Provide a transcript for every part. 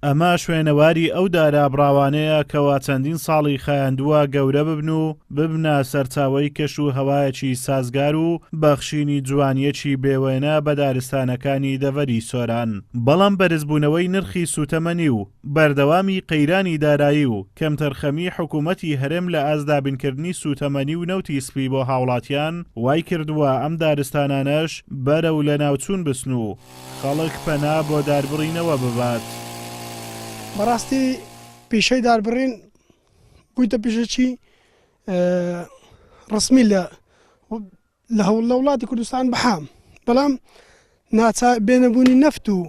ئەمە شوێنەواری ئەو دارە بڕاوانەیە کەوا چەندین ساڵی خایاندووە گەورە ببن و ببنە سەرچاوەی کەش و هەوایەکی سازگار و بەخشینی جوانییەکی بێوێنە بە دارستانەکانی دەڤەری سۆران. بەڵام بەرزبوونەوەی نرخی سووتەمەنی و بەردەوامی قەیرانی دارایی و کەمتەرخەمی حکوومەتی هەرێم لە ئاست دابینکردنی سووتەمەنی و نەوتی سپی بۆ هاوڵاتیان وایکردووە ئەم دارستانانەش بەرەو لەناوچوون بچن و خەڵک پەنا بۆ داربڕینەوە ببات. بەڕاستی پیشەی داربڕین بوویتە پیشەکی ڕسمی لە لە هەوڵ لە وڵاتی کوردستان بەحام بەڵام ناچا بێنەبوونی نەفت و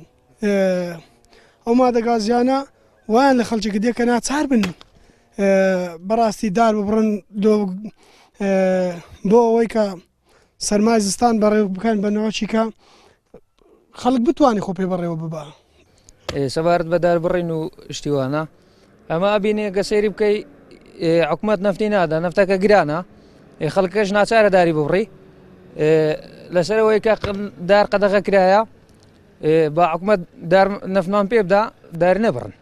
ئەو مادە گازیانە وایان لە خەڵکی کردیە کە ناچار بن بەڕاستی دار ببڕن بۆ ئەوەی کە سەرمای زستان بەڕێو بکەن بە نەوەکی کە خەڵک بتوانێت خۆ پێ بەڕێوە ببا. سەبارەت بە داربڕین و شتیوانە ئەمە ئەبینێ گە سەیری بکەی حکومەت نەفتی نادا نەفتەکە گرانە خەڵکەش ناچارە داری ببڕی لەسەرەوەی کە دار قەدەغە کرایە با حکومەت دار نەفتمان پێ بدا دار نەبڕن.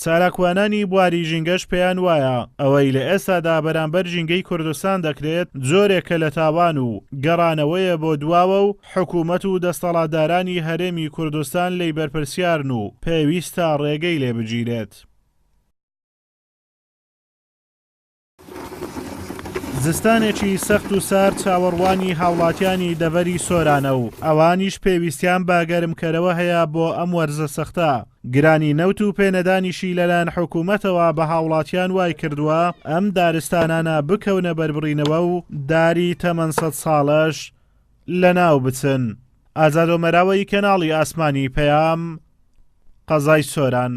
چالاکوانانی بواری ژینگەش پێیان وایە ئەوەی لە ئێستادا بەرامبەر ژینگەی کوردستان دەکرێت جۆرێکە لە تاوان و گەڕانەوەیە بۆ دواوە و حکومەت و دەستەڵاتدارانی هەرێمی کوردستان لێی بەرپرسیارن و پێویستە ڕێگەی لێ بگیرێت. زستانێکی سەخت و سارد چاوەڕوانی هاوڵاتیانی دەڤەری سۆرانە و ئەوانیش پێویستیان بە گەرمکەرەوە هەیە بۆ ئەم وەرزە سەختە. گرانی نەوت و پێنەدانیشی لەلایەن حکومەتەوە بە هاوڵاتیان وایکردووە ئەم دارستانانە بکەونە بەربڕینەوە و داری تەمەن سەد ساڵەش لەناو بچن. ئازاد ئۆمەراوەی کەناڵی ئاسمانی پەیام، قەزای سۆران.